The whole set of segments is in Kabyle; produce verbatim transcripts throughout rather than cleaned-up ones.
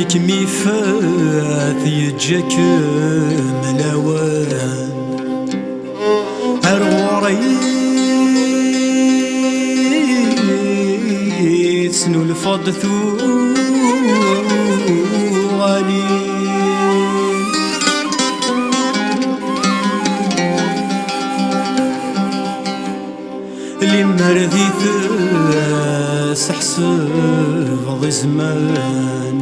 Kem ifat yeǧǧa-kem lawan, ar ɣur-i tesnulfaḍ tuɣalin. Limer di tesḥesbeḍ i zzman,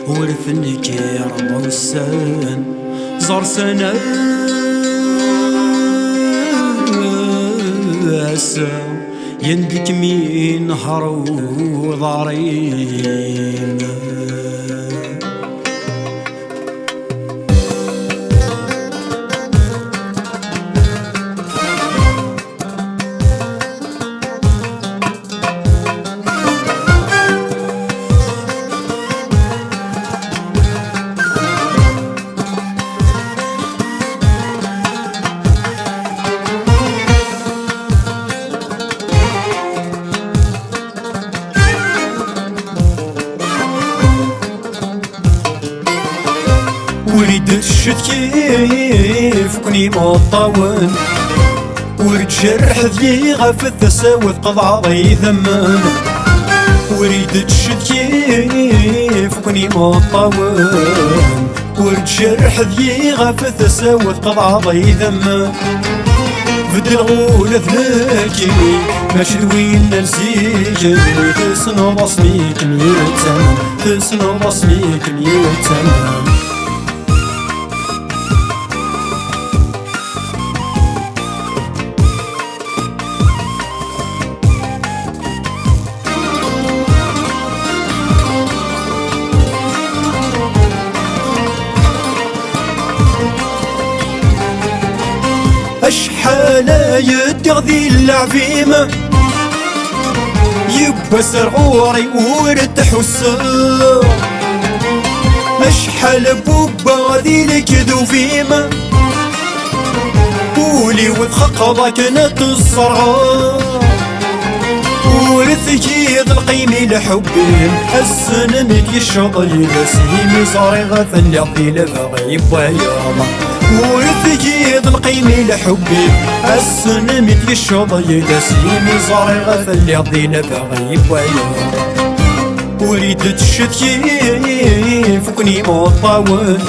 ur tnekkireḍ ussan, ẓer sana ass-a, yendek mi nehṛ uḍar-im. Ur idded ccet kif ken imeṭṭawen. Ur ttjerḥed yiɣef tasawet qeḍɛeḍ idammen. Ur idded ccet kif ken imeṭṭawen. Ur ttjerḥed yiɣef tasawet qeḍɛeḍ idammen. Beddleɣ ula d nekkini, mačči d winna n zik-nni. Tessneḍ asmi kem-yettamen, tessneḍ asmi kem-yettamen. Acḥal ay ddiɣ di lleɛb-im, yiwwas ar ɣur-i ur d-tḥusseɣ. Acḥal bubba di lekdub-im, ul-iw txeqqeḍ akken ad t-sserɣeɣ. Ur tgiḍ lqim i lḥubb-im, ass-n mi d-yecceḍ yiles, imi ẓriɣ telliḍ di lebɣi n wayeḍ. Ur tgiḍ lqim i lḥubb-im, ass-n mi d-yecceḍ yiles, imi ẓriɣ telliḍ di lebɣi n wayeḍ. Ur idded ccet kif ken imeṭṭawen.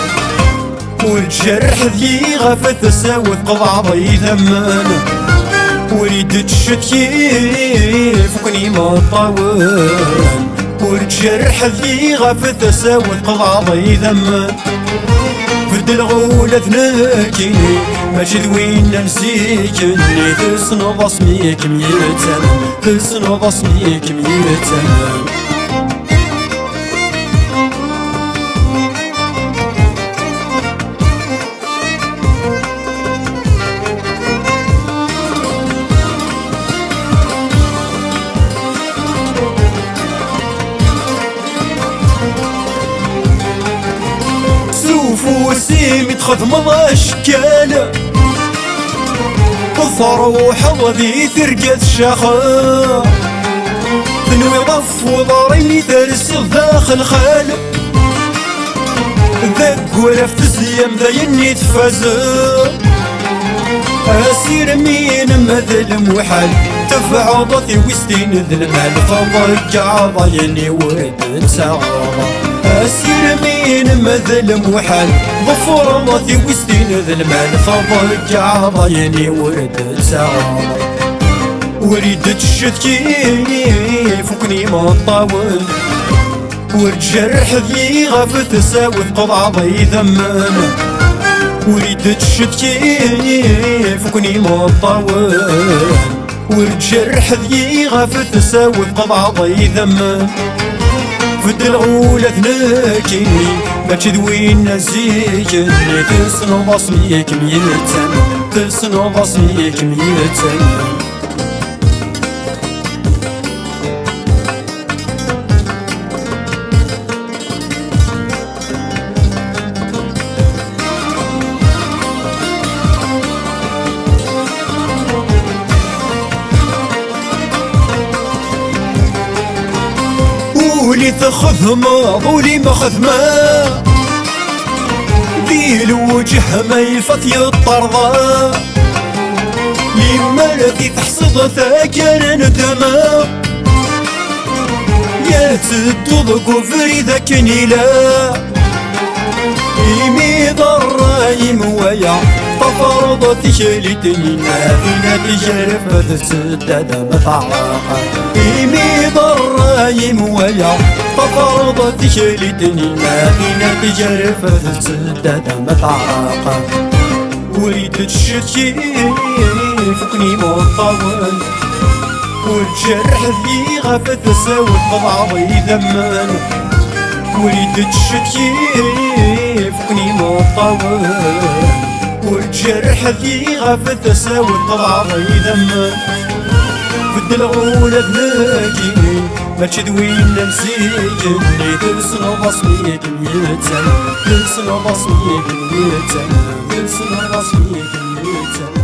Ur ttjerḥed yiɣef tasawet qeḍɛeḍ idammen. Ur idded ccet kif ken imeṭṭawen. Ur ttjerḥed yiɣef tasawet qeḍɛeḍ idammen. Beddleɣ ula d nekkini, mačči d winna n zik-nni. Tessneḍ asmi kem-yettamen, tessneḍ asmi kem-yettamen. S ufus-im i txedmeḍ acekkal, truḥeḍ di terga tcax. Tenwiḍ ɣef uḍar-im i tersiḍ daxel xal. D aggur ɣef tezlam d ayen i tfaz. Asirem-inem d lmuḥal, tebɛeḍ tiwistin d lmal, tḍeyyɛeḍ ayen i ur d-tettaɣeḍ. Asirem-inem d lmuḥal, ḍefreḍ tiwistin d lmal, tḍeyyɛeḍ ayen i ur d-tettaɣeḍ. Ur idded ccet kif ken imeṭṭawen. Ur ttjerḥed yiɣef tasawet qeḍɛeḍ idammen. Ur idded ccet kif ken imeṭṭawen. Ur ttjerḥed yiɣef tasawet qeḍɛeḍ idammen. Beddleɣ ula d nekkini, mačči d winna zik-nni. Tessneḍ asmi kem-yettamen, tessneḍ asmi kem-yettamen. Ur Win i txedmeḍ ul-im xedmeɣ, di lewǧeh ma ifat yeṭṭerḍa. Limer di teḥṣiḍ tagar n ddama, yal tedduḍ deg ubrid akken ilaq. Imi d ṛṛay-im waya, tafreḍ tiklit-nni, dinna tijaref tettedda d am taɛraqa. Imi d ṛṛay-im waya, tafreḍ tiklit-nni, dinna tijaref tettedda d am taɛraqa. Ur d-ttcetkif, fukken imeṭṭawen. Ur ttjerḥ di ɣef tsawen, qḍeɛ idammen. Ur d-ttcetkif, fukken imeṭṭawen. Ur ttjerḥ di ɣef tsawen, qḍeɛ idammen. Beddleɣ ula d nekki, mačči d win n zik-nni. Tessneḍ asmi i kem-yettan, tessneḍ asmi i kem-yettan, tessneḍ asmi i kem-yettan.